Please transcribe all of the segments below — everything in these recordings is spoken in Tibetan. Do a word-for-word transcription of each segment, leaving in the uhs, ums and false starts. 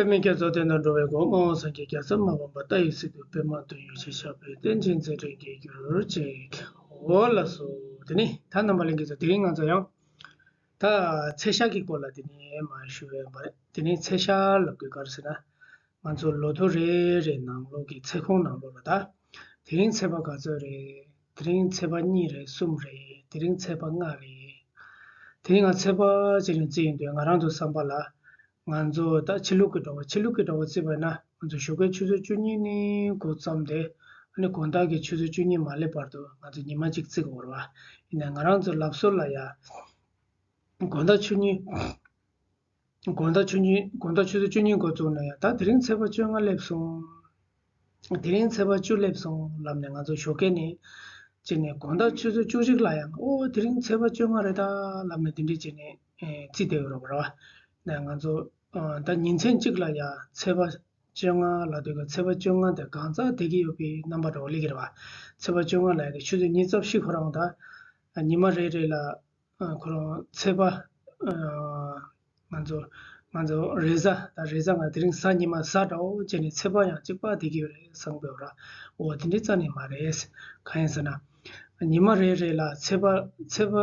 པདྨའི་རྒྱ་མཚོ་གཏན་དུ་འགྲོ་བའི་སྒོ། སྨོན་ལམ་སངས་རྒྱས་རྒྱ་མཚོ་མ་ཕམ་པ། ལྟ་བའི་སྲིད་པའི་པདྨ་དོན་ཡོད་ཅེས། བཤགས་པའི་རྟེན་ཅིང་འཛིན་སྒྲོན་གྱི་རྒྱུར་ཅེས། འོ་ལགས་སོ། དེ་ནས་ད་རྣམ་པ་ལྷན་རྒྱས་ཚོ། དེ་རིང་ང་ཚོ་ཡང་ད་ཚེས་ཞག་གི་སྐོར་ལ་དེ་ནས་མར་ཞུ་ཡ་ཡིན་པ་རེད། དེ་ནས་ཚེས་ཞག་ལབ་དུས་ག་རེ་ཟེར་ན། ང་ཚོ་ལོ་ཐོ་རེ་རེ་ནང་ལོགས་ཀྱི་ཚེས་གུང་ནང་ལོགས་ལ། ད་དེ་རིང་ཚེས་པ་ག་ཚོད་རེད། དེ་རིང་ཚེས་པ་གཉིས་རེད། གསུམ་རེད། དེ་རིང་ཚེས་པ་ལྔ་རེད། དེ་རིང་ང་ཚེས་པ་ཅིག་ནས་བརྩིས་ཡོང་དུས། ང་རང་ཚོ་བསམ་པ་ལ། ང་ཚོ་ད་ཕྱི་ལུགས་ཀྱི་གྲངས་པ། ཕྱི་ལུགས་ཀྱི་གྲངས་པ་བརྩིས་པ་ཡིན་ན། ང་ཚོ་ཞོགས་ཀའི་ཆུ་ཚོད་བཅུ་གཉིས་ནས་འགོ་བརྩམས་ཏེ། ཨ་ནི་དགོང་དག་གི་ཆུ་ཚོད་བཅུ་གཉིས་མ་སླེབས་བར་དུ་ང་ཚོ་ཉི་མ་གཅིག་བརྩི་དགོས་རེད་བ། ཡིན་ནའི་ང་རང་ཚོ་ལབ་སྲོལ་ལ་ཡ། དགོང་དག་ཆུ་གཉིས། དགོང་དག་ཆུ་གཉིས། དགོང་དག་ཆུ་ཚོད་བཅུ་གཉིས་འགོ་བཙུགས་ན་ཡང་། ད་དེ་རིང་ཚེས་པ་བཅོ་ལྔ་སླེབས་སོང་། དེ་རིང་ཚེས་པ་བཅུ་སླེབས་སོང་ལབ་ནས། ང་ཚོ་ཞོགས་ཀས་ནས་བྱས་ནས་དགོང་དག་ཆུ་ཚོད་བཅུ་གཅིག་ལ་ཡང་། ཨོ། དེ་རིང་ཚེས་པ་བཅོ་ལྔ་རེད་ད་ལབ་ནས་དེ་འདྲས་བྱས་ནས་ཨེ་བརྩིས་བསྡད་ཡོད་རེད་བ། ནས་ང་ཚོ་ཨ་ད་ཉིན་མཚན་གཅིག་ལ་ཡང་ཚེས་པ་བཅོ་ལྔ་ལབ་དུས་ཀྱི། ཚེས་པ་བཅོ་ལྔ་དེ་གང་ཙམ་བསྡད་ཀྱི་ཡོད་པའི་རྣམ་པ་འདྲ་བོ་སླེབས་ཀྱི་རེད་བ། ཚེས་པ་བཅོ་ལྔ་ལབ་ཡ་དེ་ཆུ་ཚོད་ཉི་ཤུ་རྩ་བཞི། ཁོ་རང་ད་ཉི་མ་རེ་རེ་ལ། ཨ། ཁོ་རང་ཚེས་པ། ཨ། ང་ཚོ་ང་ཚོ་རེས་གཟའ། ད་རེས་གཟའ། ང་དེ་རིང་གཟའ་ཉི་མ་གཟའ་འདྲ་བོ་བྱས་ནས་ཚེས་པ་ཡང་གཅིག་པ་བསྡད་ཀྱི་ཡོད་རེད་བསམ་གྱི་ཡོད་ར། འོ། དེ་འདྲའི་རྩ་ནས་མ་རེད། གང་ཡིན་ཟེར་ན། ཉི་མ་རེ་རེ་ལ་ཚེས་པ། ཚེས་པ་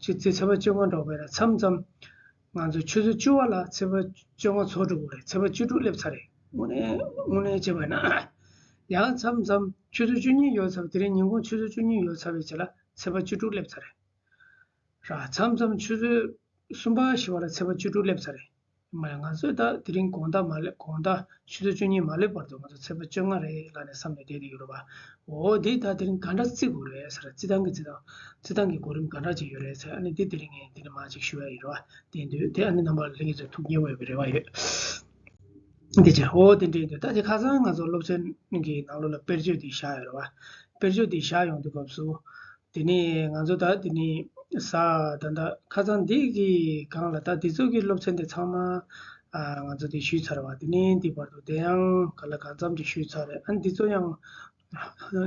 གཅིག་བརྩི། ཚེས་པ་བཅོ་ལྔ་འགྲོ་བས་ན། མཚམས་མཚམས་ང་ཚོ་ཆུ་ཚོད་བཅུ་པ་ལ་ཚེས་པ་བཅོ་ལྔ་ཚོགས་འགྲོ་གི་རེད། ཚེས་པ་བཅུ་དྲུག་སླེབས་ཚར་རེད། དངོས་གནས་དངོས་གནས་བྱས་པ་ན། ཡང་མཚམས་མཚམས་ཆུ་ཚོད་བཅུ་གཉིས་ཡོལ་ཚར་བ། དེ་རིང་ཉིན་གུང་ཆུ་ཚོད་བཅུ་གཉིས་ཡོལ་ཚར་བའི་རྗེས་ལ་ཚེས་པ་བཅུ་དྲུག་སླེབས་ཚར་རེད། ར། མཚམས་མཚམས་ཆུ་ཚོད་གསུམ་པ་བཞི་པ་ལ་ཚེས་པ་བཅུ་དྲུག་སླེབས་ཚར་རེད། མ་ཡ། ང་ཚོས་ད་དེ་རིང་དགོང་དག་མ་སླེབས། དགོང་དག་ཆུ་ཚོད་བཅུ་གཉིས་མ་སླེབས་བར་དུ་ང་ཚོ་ཚེས་པ་བཅོ་ལྔ་རེད་ལབ་ནས་བསམ་ནས་བསྡད་བསྡད་ཡོད་རེད་བ། འོ། འདི་ད་དེ་རིང་ག་འདྲ་བརྩི་དགོས་རེད་ཟེར། བརྩི་སྟངས་ཀྱི་བརྩི་སྟངས། བརྩི་སྟངས་ཀྱི་གོ་རིམ་ག་འདྲ་ཅིག་ཡོད་རེད་ཟེར། ཨ་ནི་འདི་དེ་རིང་ངས་འདི་ནས་མར་ཅིག་ཞུ་ཡ་ཡིན་རེད་བ། དེ་འདུག་དེ་ཨ་ནི་རྣམ་པ་ལྷན་རྒྱས་ཚོས་ཐུགས་མཉེས་འོས་པའི་རེ་བ་ཡོད། འདི་བྱས། འོ། དེ་འདྲ་ཡིན་དུས་ད་དེ་ཁ་སང་ང་ཚོ་སློབ་ཚན་གྱི་ནང་ལོགས་ལ་དཔེར་བརྗོད་འདི་བཞག་ཡོད་རེད་བ། དཔེར་བརྗོད་འདི་བཞག་ཡོང་དུས་སྐབས་སུ། དེ་ནས་ང་ཚོ་ད་དེ་ནས་གཟའ། ད་ད་ཁ་སང་འདི་གི་སྒང་ལ། ད་འདི་ཚོ་གི་སློབ་ཚན་དེ་ཚང་མ་ཨ་ང་ཚོ་དེ་ཞུས་ཚར་བ། དེ་ནས་འདི་བར་དུ་དེ་ཡང་ག་ལ་གང་འཚམ་ཅིག་ཞུས་ཚར་རེད། ཨ་ནི་འདི་ཚོ་ཡང་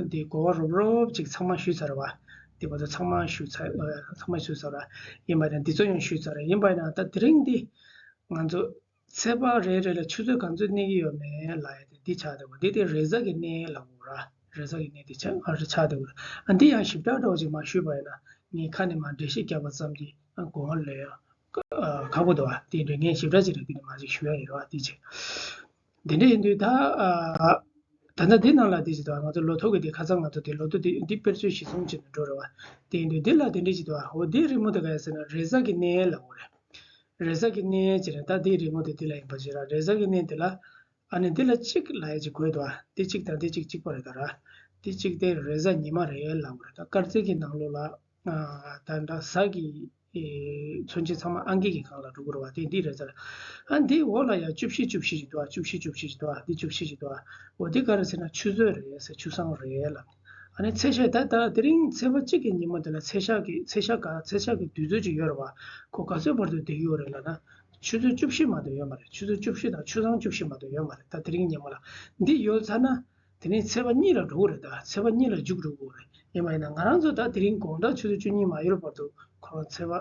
དེ་གོ་བ་རོབ་རོབ་ཅིག་ཚང་མ་ཞུས་ཚར་བ། འདི་བར་དུ་ཚང་མ་ཞུས་ཚར། ཚང་མ་ཞུས་ཚར་བ་ཡིན་པ་དང་། འདི་ཚོ་ཡང་ཞུས་ཚར་རེད། ཡིན་པ་ཡིན་ན་ད་དེ་རིང་འདི་ང་ཚོ་ཚེས་པ་རེ་རེ་ལ་ཆུ་ཚོད་ག་ཚོད་གནས་ཀྱི་ཡོད་མེད་ལབ་ཡ་དེ་འདི་ཆགས་བསྡད་ཡོད། འདི་དེ་རེས་གཟའ་གི་གནས་ལབ་དགོས་ར། རེས་གཟའ་གི་གནས་དེ་ཆགས། ཨ། རེ་ཆགས་བསྡད་ཡོད། ཨ། འདི་ཡང་ཞིབ་ཕྲ་འདྲ་བོ་ཅིག་མ་ཞུས་པ་ཡིན་ན། ངས་ཁ་ནས་མར་འགྲེལ་བཤད་བརྒྱབ་པ་ཙམ་གྱིས་ཨ་གོ་བ་ལོན་ཡ་ཨ་ཁག་པོ་འདུག་བ། དེ་འདྲ་ངས་ཞིབ་ཕྲ་ཅིག་རེ་འདི་ནས་མར་ཅིག་ཞུ་ཡ་ཡིན་ར་བ། དེ་བྱས། དེ་འདྲ་ཡིན་དུས་ད་ཨ་ད་ལྟ་འདི་ནང་ལ་དེ་ཅིག་འདུག་བ། ང་ཚོ་ལོ་ཐོ་གི་དེ། ཁ་སང་ང་ཚོ་དེ་ལོ་ཐོ་དེ་འདི་དཔེར་བརྗོད་གཞིར་བཟུང་བྱས་ནས་འགྲོ་རེད་བ། དེ་ཡིན་དུས་འདི་ལ་དེ་འདྲ་ཅིག་འདུག་བ། འོ། འདིའི་རི་མོ་དེ་ག་རེ་ཟེར་ན་རེས་གཟའ་གི་གནས་ལབ་དགོས་རེད། རེས་གཟའ་གི་གནས་བྱས་ནས། ད་འདིའི་རི་མོ་དེ་འདི་ལ་ཡིན་པ་ཅིག་ར། རེས་གཟའ་གི་གནས་དེ་ལ། ཨ་ནི་འདི་ལ་གཅིག་ལབ་ཡ་ཅིག་དགོས་འདུག་བ། འདི་གཅིག་དང་འདི་གཅིག་གཅིག་པ་རེད་ད་ར། འདི་གཅིག་དེ་རེས་གཟའ་ཉི་མ་རེད་ལབ་དགོས་རེད། ད་དཀར་རྩིས་ཀྱི་ནང་ལོགས་ལ་ཨ་ད་འདྲ་གཟའ་གི་ཨེ་མཚོན་བྱེད་ཚང་མ་ཨང་ཀི་གི་སྒང་ལ་འགྲོ་གི་རེད་བ། དེ་འདི་རེད་ཟེར། ཨ། འདི་འོག་ལ་ཡ་བཅུ་བཞི་བཅུ་བཞི་ཅིག་འདུག་བ། བཅུ་བཞི་བཅུ་བཞི་ཅིག་འདུག་བ། འདི་བཅུ་བཞི་ཅིག་འདུག་བ། འོ། འདི་ག་རེ་ཟེར་ན་ཆུ་ཚོད་རེད་ཟེར། ཆུ་སྲང་རེད་ལབ། ཨ་ནི་ཚེས་ཞག། ད་ད་དེ་རིང་ཚེས་པ་གཅིག་གི་ཉིན་མོ་དེ་ལ་ཚེས་ཞག་གི། ཚེས་ཞག་ག་ཚེས་ཞག་གི་དུས་ཚོད་ཅིག་ཡོད་རེད་བ། ཁོ་ག་ཚོད་བར་དུ་བསྡད་ཀྱི་ཡོད་རེད་ལབ་ན། ཆུ་ཚོད་བཅུ་བཞི་མ་གཏོགས་ཡོད་མ་རེད། ཆུ་ཚོད་བཅུ་བཞི་དང་ཆུ་སྲང་བཅུ་བཞི་མ་གཏོགས་ཡོད་མ་རེད། ད་དེ་རིང་ཉིན་མོ་ལ་འདི་ཡོལ་ཚར་ན། དེ་ནས་ཚེས་པ་གཉིས་ལ་འགྲོ་གི་རེད། ད་ཚེས་པ་གཉིས་ལ་མཇུག་འགྲོ་གི་རེད། ཡིན་པ་ཡིན་ན་ང་རང་ཚོ་ད་དེ་རིང་དགོང་དག་ཆུ་ཚོད་བཅུ་གཉིས་མ་ཡོལ་བར་དུ་ཁོ་རང་ཚེས་པ།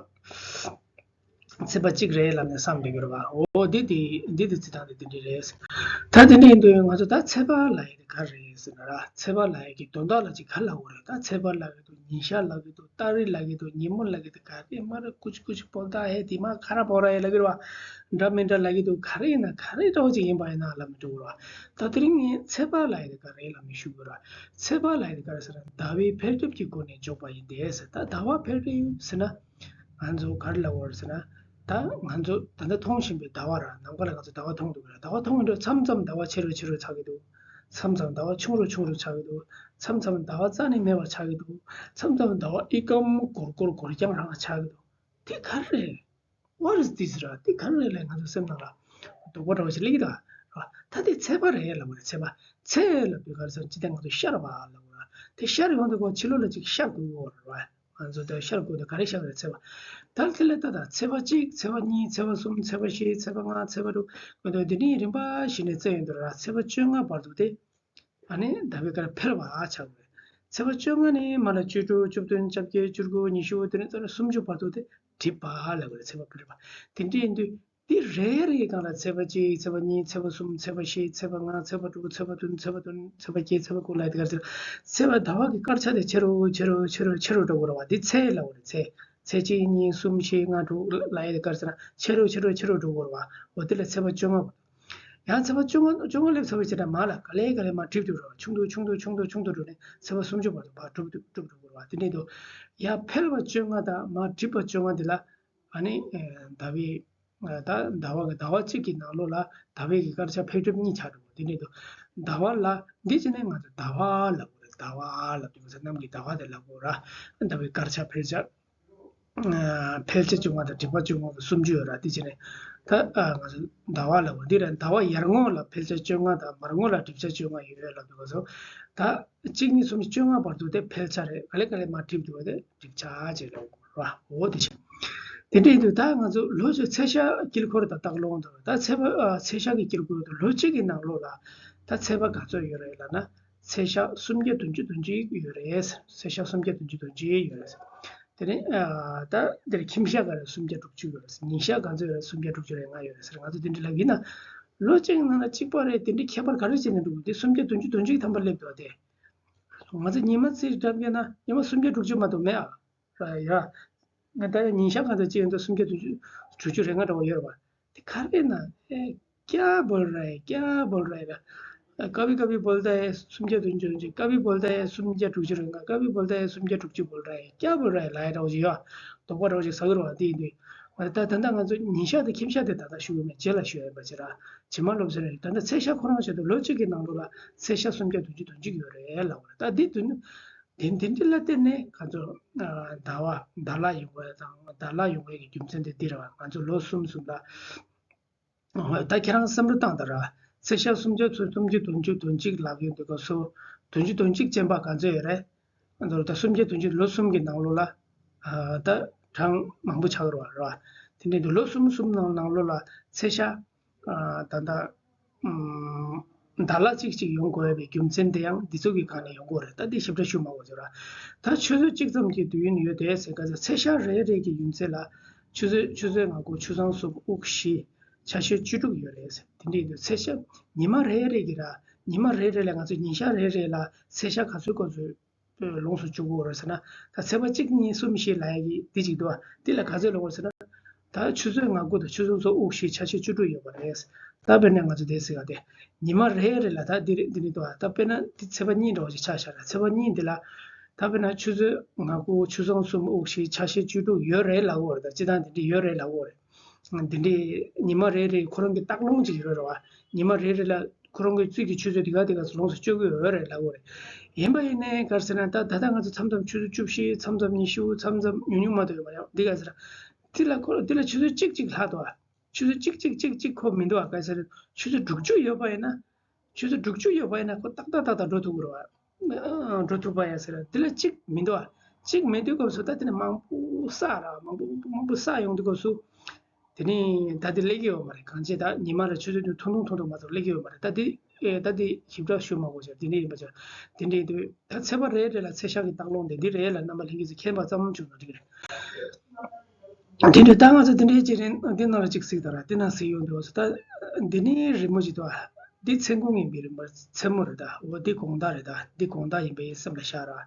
ཚེས་པ་གཅིག་རེད་ལབ་ནས་བསམ་བསྡད་ཀྱི་རེད་བ། འོ། འདི་དེ་འདི་དེ་རྩི་སྟངས་དེ་དེ་འདྲ་རེད། ད་དེ་འདྲ་ཡིན་དུས་ང་ཚོ་ད་ཚེས་པ་ལབ་ཡ་དེ་ག་རེ་རེད་ཟེར་ན་ར། ཚེས་པ་ལབ་ཡ་གི་དོན་དག་ལ་ཅིག་ག་ལབ་དགོས་རེད། ད་ཚེས་པ་ལབ་ཡ། ཉིན་ཞག་ལབ་ཀྱི་འདུག་ཏ་རིག་ལབ་ཀྱི་འདུག་ཉིན་མོ་ལབ་ཀྱི་འདུག་ག་རེ་མ་རེད། ཀུ་ཅི་ཀུ་ཅི་བོ་ད་ཧེ་དེ་མ་ཁ་ར་བོ་ར་ཡེ་ལབ་ཀྱི་རེད་བ། འདྲ་མི་འདྲ་ལབ་ཀྱི་འདུག་ག་རེ་ཡིན་ན་ག་རེ་འདྲ་བོ་ཅིག་ཡིན་པ་ཡིན་ན་ལབ་མི་འདུག་ར། ད་དེ་རིང་ངས་ཚེས་པ་ལབ་ཡ་དེ་ག་རེ་ལབ་མི་ཞུ་དགོས་ར། ཚེས་པ་ལབ་ཡ་དེ་ག་རེ་ཟེར་ན། ཟླ་བའི་འཕེལ་འགྲིབ་ཀྱི་སྒོ་ནས་འཇོག་པ་ཡིན་ཏེ་ཟེར། ད་ཟླ་བ་འཕེལ་འགྲིབ་ཟེར་ན། ང་ཚོ་ག་རེ་ལབ་དགོས་རེད་ཟེར་ན། ད་ང་ཚོ་ད་ལྟ་མཐོང་བཞིན་པའི་ཟླ་བ་ར། ནམ་མཁའ་ལ་ང་ཚོ་ཟླ་བ་མཐོང་འདུག་ག་ར། ཟླ་བ་མཐོང་ཡོང་དུས་མཚམས་མཚམས་ཟླ་བ་ཆེ་རུ་ཆེ་རུ་ཆགས་ཀྱི་འདུག་མཚམས་མཚམས་ཟླ་བ་ཆུང་རུ་ཆུང་རུ་ཆགས་ཀྱི་འདུག་མཚམས་མཚམས་ཟླ་བ་རྩ་ནས་མེད་པ་ཆགས་ཀྱི་འདུག་མཚམས་མཚམས་ཟླ་བ་ཨི་སྐམ་སྒོར་སྒོར་སྒོར་རྐྱང་རང་ལ་ཆགས་ཀྱི་འདུག་དེ་ག་རེ་རེད། What is this ར། དེ་ག་རེ་རེད་ལབ་ང་ཚོ་སེམས་ནང་ལ་དོགས་པ་འདྲ་བོ་ཞིག་སླེབས་ཀྱི་འདུག་ག་ད་དེ་ཚེས་པ་རེད་ལབ་པ་རེད། ཚེས་པ། ཚེས་ལབ་དུས་ག་རེ་ཟེར་ན། སྤྱིར་བཏང་ང་ཚོ་ཤར་བ་ལབ་དགོས་ར། དེ་ཤར་ཡོང་དུས་ཁོ་ཕྱི་ལོགས་ལ་ཅིག་ཤར་དགོས་ཀྱི་ཡོད་རེད་བ། ང་ཚོ་ད་ཤར་དགོས་དུས་ག་རེ་ཤར་བ་རེད། ཚེས་པ། ད་དེ་ལ་ད་ད་ཚེས་པ་གཅིག་ཚེས་པ་གཉིས། ཚེས་པ་གསུམ། ཚེས་པ་བཞི། ཚེས་པ་ལྔ། ཚེས་པ་དྲུག་འོ་ད་འདི་འདྲའི་རིམ་པ་བཞིན་ནས་བརྩི་ཡོང་དུས་ར། ཚེས་པ་བཅོ་ལྔ་བར་དུ་དེ། ཨ་ནི་ཟླ་བའི་སྐར་འཕེལ་བ་ཆགས་དགོས། ཚེས་པ་བཅོ་ལྔ་ནས་མར་ལ་བཅུ་དྲུག་བཅུ་བདུན་བཅོ་བརྒྱད་བཅུ་དགུ་ཉི་ཤུ། དེ་ནས་ད་ལྟ་སུམ་ཅུ་བར་དུ་དེ་འགྲིབ་པ་ལབ་དགོས་རེད། ཚེས་པ་འཕེལ་བ། དེ་འདྲ་ཡིན་དུས་ དེ་རེ་རེའི་སྒང་ལ་ཚེས་པ་གཅིག་ཚེས་པ་གཉིས། ཚེས་པ་གསུམ། ཚེས་པ་བཞི། ཚེས་པ་ལྔ། ཚེས་པ་དྲུག་ཚེས་པ་བདུན། ཚེས་པ་དགུ། ཚེས་པ་བརྒྱད། ཚེས་པ་དགུ་ལ་དེ་གར་ཚེས་པ་ཟླ་བ་གི་སྐར་ཆ་དེ་ཆེ་རུ་ཆེ་རུ་ཆེ་རུ་ཆེ་རུ་འགྲོ་གི་རེད་བ། འདི་ཚེས་ལབ་དགོས་རེད། ཚེས། ཚེས་གཅིག་གཉིས། གསུམ། བཞི། ལྔ། དྲུག་ལ་ཡ་དེ་གར་ཚེས་ཆེ་རུ་ཆེ་རུ་ཆེ་རུ་འགྲོ་གི་རེད་བ། འོ་དེ་ལ་ཚེས་པ་བཅོ་ལྔ། ཡང་ཚེས་པ་བཅོ་ལྔ་བཅོ་ལྔ་སླེབས་ཚར་བའི་རྗེས་ལ་མར་ལ་ག་ལེ་ག་ལེ་མར་འགྲིབ་འགྲོ་རེད་བ། ཆུང་དུ་ཆུང་དུ་ཆུང་དུ་ཆུང་དུ་འགྲོ་ནས་ཚེས་པ་སུམ་ཅུ་བར་དུ་མར་འགྲིབ་འགྲིབ་འགྲོ་གི་རེད་བ། དེ་འདྲ་འདུག་ཡར་འཕེལ་བ་བཅོ་ལྔ་དང་མར་འགྲིབ་པ་བཅོ་ལྔ་འདི་ལ། ཨ་ནི་ཟླ་བའི་ད་ཟླ་བ་གི་ཟླ་བ་གཅིག་གི་ནང་ལོགས་ལ་ཟླ་བའི་གི་སྐར་ཆ་འཕེལ་འགྲིབ་གཉིས་ཆགས་འགྲོ་གི་རེད། དེ་འདྲ་འདུག་ཟླ་བ་ལ་འདི་བྱས་ནས་ང་ཚོ་ཟླ་བ་ལབ་དགོས་རེད། ཟླ་བ་ལབ་དུས་ང་ཚོ་གནམ་གྱི་ཟླ་བ་དེ་ལབ་དགོས་ར། ཟླ་བའི་སྐར་ཆ་འཕེལ་ཆ། ཨ། འཕེལ་ཆ་བཅོ་ལྔ་དང་འགྲིབ་པ་བཅོ་ལྔ་གི་སུམ་ཅུ་ཡོད་ར། དེ་བྱས་ནས་ད་ཨ་ང་ཚོ་ཟླ་བ་ལབ་དགོས། འདི་ར་ཟླ་བ་ཡར་ངོ་ལ་འཕེལ་ཆ་བཅོ་ལྔ་དང་མར་ངོ་ལ་འགྲིབ་ཆ་བཅོ་ལྔ་ཡོད་ལབ་དུས་ང་ཚོ་ད་གཅིག་གཉིས་གསུམ་བཅོ་ལྔ་བར་དུ་དེ་འཕེལ་ཆ་རེད། ག་ལེ་ག་ལེ་མར་འགྲིབ་འགྲོ་བ་དེ་འགྲིབ་ཆ་བྱས་ལབ་དགོས། ར། འོ་དེ་བྱས། དེ་འདྲ་ཡིན་དུས་ད་ང་ཚོ་ལོ་ཚོད་ཚེས་ཞག་དཀྱིལ་འཁོར་དང་སྟག་ལུང་དང་། ད་ཚེས་པ་ཨ་ཚེས་ཞག་གི་དཀྱིལ་འཁོར་དུ་ལོ་གཅིག་གི་ནང་ལོགས་ལ་ད་ཚེས་པ་ག་ཚོད་ཡོད་རེད་ལབ་ན། ཚེས་ཞག་སུམ་བརྒྱ་བདུན་ཅུ་དོན་གཅིག་ཡོད་རེད། ཚེས་ཞག་སུམ་བརྒྱ་བདུན་ཅུ་དོན་གཅིག་ཡོད་རེད། དེ་ནས་ཨ་ད་འདིར་ཁྱིམ་ཞག་ག་རེ་སུམ་བརྒྱ་དྲུག་ཅུ་ཡོད་རེད། ཉིན་ཞག་ག་ཚོད་ཡོད་རེད། སུམ་བརྒྱ་དྲུག་ཅུ་རེ་ལྔ་ཡོད་རེད་ཟེར། ང་ཚོ་དེ་འདྲ་ལབ་ཡིན་ན། ལོ་གཅིག་ནང་ལ་གཅིག་པ་རེད། དེ་འདྲའི་ཁྱད་པར་ག་རེ་བྱས་ནས་འགྲོ་གི། དེ་སུམ་བརྒྱ་བདུན་ཅུ་དོན་གཅིག་ཐམ་པ་སླེབས་འདུག་དེ། ང་ཚོ་ཉི་མ་རྩིས་འགྲམ་རྒྱག་ན་ཉི་མ་སུམ་བརྒྱ་དྲུག་ཅུ་མ་གཏོགས་མེད་ཨ། ར་ཡ། ང་ད་ཡ་ཉིན་ཞག་གང་ཚོད་ཅིག་ཡོད་འདུག་སུམ་བརྒྱ་དྲུག་ཅུ་དྲུག་ཅུ་རེ་ལྔ་འདྲ་བོ་ཡོད་རེད་བ། དེ་ག་རེ་ན་ཨེ། क्या बोल रहा है, क्या बोल रहा है ཀ་བི་ཀ་བི་बोलता है སུམ་བརྒྱ་དོན་གཅིག་ཀ་བི་बोलता है སུམ་བརྒྱ་དྲུག་ཅུ་རེ་ལྔ་ཀ་བི་बोलता है སུམ་བརྒྱ་དྲུག་ཅུ बोल रहा है क्या बोल रहा है ལབ་ཡ་འདྲ་བོ་ཞིག་ཡོད། དོགས་པ་འདྲ་བོ་ཞིག་ཟ་གི་རེད་བ། དེ་ཡིན་དུས་ང་ད་ད་ལྟ་ང་ཚོ་ཉིན་ཞག་དང་ཁྱིམ་ཞག་དེ་ད་ལྟ་ཞུ་གི་མེད། རྗེས་ལ་ཞུ་ཡ་ཡིན་པ་ཅིག་ར། ཇི་མ་ལོབས་ཟེར་ནས་ད་ལྟ་ཚེས་ཞག་ཁོ་རང་བྱས་དུས་ལོ་གཅིག་གི་ནང་ལོགས་ལ་ཚེས་ཞག་སུམ་བརྒྱ་དོན་གཅིག་དོན་གཅིག་ཡོད་རེད་ལབ་པ་རེད། ད་འདི་དོན་དེ་འདི་འདི་ལ་བརྟེན་ནས་ང་ཚོ་ཨ་ཟླ་བ་ཟླ་ལྷག་ཡོང་བའི་དང་ཟླ་ལྷག་ཡོང་བའི་གི་རྒྱུ་མཚན་དེ་འདི་རེད་བ། ང་ཚོ་ལོ་གསུམ་གསུམ་ལ་ད་ཁྱེད་རང་བསམ་བློ་བཏང་དང་ར། ཚེས་ཞག་སུམ་བརྒྱ་ཚོ་སུམ་བརྒྱ་དོན་གཅིག་དོན་གཅིག་ལབ་ཡོང་དུས་སྐབས་སུ་དོན་གཅིག་དོན་གཅིག་ཅན་པ་ག་ཚོད་ཡོད་རེད། ང་ཚོ་ད་སུམ་བརྒྱ་དོན་གཅིག་ལོ་གསུམ་གི་ནང་ལོགས་ལ་ཨ་ད་གྲངས་མང་པོ་ཆགས་རེད་བ། རེད་བ། དེ་འདྲ་འདུག་ལོ་གསུམ་གསུམ་ནང་ནང་ལོགས་ལ་ཚེས་ཞག་ཨ་ད་ལྟ་ཨམ་ཟླ་ལྷག་གཅིག་གཅིག་ཡོང་དགོས་པའི་རྒྱུ་མཚན་དེ་ཡང་འདི་ཚོ་གི་སྒང་ནས་ཡོང་གི་རེད། ད་འདི་ཞིབ་ཕྲ་ཞུ་མ་དགོས་ཚོད་ར། ད་ཆུ་ཚོད་གཅིག་ཙམ་གྱི་དུས་ཡུན་ཡོད་དེ་ཟེར་ག་ཚོད་ཚེས་ཞག་རེ་རེ་གི་ཡུན་ཚད་ལ་ཆུ་ཚོད་ཆུ་ཚོད་སྔ་དགོང་ཆུ་སྲང་གསུམ་དབུགས་བཞི་ཆ་ཤས་བཅུ་དྲུག་ཡོད་རེད་ཟེར། དེ་འདྲ་ཡིན་དུས་ཚེས་ཞག་ཉི་མ་རེ་རེ་གི་ར་ཉི་མ་རེ་རེ་ལ་ང་ཚོ་ཉིན་ཞག་རེ་རེ་ལ་ཚེས་ཞག་ག་ཚོད་ག་ཚོད་ལོངས་སུ་སྤྱོད་དགོས་རེད་ཟེར་ན། ད་ཚེས་པ་གཅིག་གཉིས་གསུམ་བཞི་ལབ་ཡ་གི་འདི་གཅིག་འདུག་བ། འདི་ལ་ག་ཚོད་ལོངས་ཟེར་ན། ད་ཆུ་ཚོད་ལྔ་དགུ་དང་ཆུ་ཚོད་ཚོ་དབུགས་བཞི་ཆ་ཤས་བཅུ་དྲུག་ཡོད་པ་རེད། ད་དཔེར་ན་ང་ཚོ་འདི་ཟེར་ག་དེ་ཉི་མ་རེ་རེ་ལ་ད་འདི་རེད་འདི་རེད་འདུག་བ། ད་དཔེར་ན་འདི་ཚེས་པ་གཉིས་འདྲ་བོ་ཞིག་ཆགས་བཞག་ར། ཚེས་པ་གཉིས་འདི་ལ་ད་དཔེར་ན་ཆུ་ཚོད་ལྔ་དགུ་ཆུ་ཚོད་གསུམ་དབུགས་བཞི་ཆ་ཤས་བཅུ་དྲུག་ཡོད་རེད་ལབ་དགོས་རེད། ད་སྤྱིར་བཏང་འདི་འདྲ་ཡོད་རེད་ལབ་དགོས་རེད། འདི་འདྲའི་ཉི་མ་རེ་རེ་ཁོ་རང་གི་སྟག་ལུང་ཅིག་ཡོད་རེད་བ། ཉི་མ་རེ་རེ་ལ་ཁོ་རང་གི་རྩིས་ཀྱི་ཆུ་ཚོད་འདི་ག་འདི་ག་ཚོད་ལོངས་སུ་སྤྱོད་ཀྱི་ཡོད་རེད་ལབ་དགོས་རེད། ཡིན་པ་ཡིན་ནའི་ག་རེ་ཟེར་ན་ད་ད་ལྟ་ང་ཚོ་མཚམས་མཚམས་ཆུ་ཚོད་བཅུ་བཞི་མཚམས་མཚམས་ཉི་ཤུ་མཚམས་མཚམས་ཉུང་ཉུང་མ་གཏོགས་ཡོད་མ་རེད། འདི་ག་ཟེར་འདི་ལ་ཁོ་འདི་ལ་ཆུ་ཚོད་གཅིག་གཅིག་ལྷག་འདུག་ཨ། ཆུ་ཚོད་གཅིག་གཅིག་གཅིག་གཅིག་ཁོ་མི་འདུག་ཨ། ག་རེ་ཟེར་ཆུ་ཚོད་དྲུག་ཅུ་ཡོད་པ་ཡིན་ན། ཆུ་ཚོད་དྲུག་ཅུ་ཡོད་པ་ཡིན་ན་ཁོ་ཏག་ཏག་ཏག་འགྲོ་ཐུབ་ཀྱི་རེད་བ། ཨ། འགྲོ་ཐུབ་པ་ཡིན་ཟེར། དེ་ལ་གཅིག་མི་འདུག་ཨ། གཅིག་མེད་དུས་སྐབས་སུ་ད་དེ་ནས་མང་པོ་བསགས་ར་མང་པོ་མང་པོ་བསགས་ཡོང་དུས་སྐབས་སུ། དེ་ནས་ད་དེ་སླེབས་ཀྱི་ཡོད་མ་རེད། གང་ཅི་ད་ཉི་མ་ར་ཆུ་ཚོད་དུ་ཐུང་ཐུང་ཐུང་ཐུང་མ་གཏོགས་སླེབས་ཀྱི་ཡོད་མ་རེད། ད་དེ་ཨེ་ད་དེ་ཞིབ་ཕྲ་ཞུ་མ་དགོས་ཟེར། དེ་འདྲ་ཡིན་པ་ཅིག་དེ་འདྲ་ཡིན་དུས་ད་ཚེས་པ་རེ་རེ་ལ་ཚེས་ཞག་གི་སྟག་ལུང་དེ་འདི་རེད་ལ་རྣམ་པ་ལྷན་རྒྱས་ཚོས་མཁྱེན་པ་ཙམ་བྱུང་ན་འགྲིག་གི་རེད། དེ་འདྲ་ད་ང་ཚོ་དེ་འདྲའི་ཅིག་རེད། འདི་ནང་ལ་ཅིག་གཟིགས་དང་ར། འདི་ནང་གཟིགས་ཡོང་དུས་ད་འདི་ནི་རི་མོ་ཅིག་འདུག་ཨ། འདི་མཚན་གུང་ཡིན་པའི་རིམ་པར་མཚན་མོ་རེད་ད། འོ་འདི་དགོང་དག་རེད་ད། འདི་དགོང་དག་ཡིན་པའི་སེམས་ལ་ཤར་ར།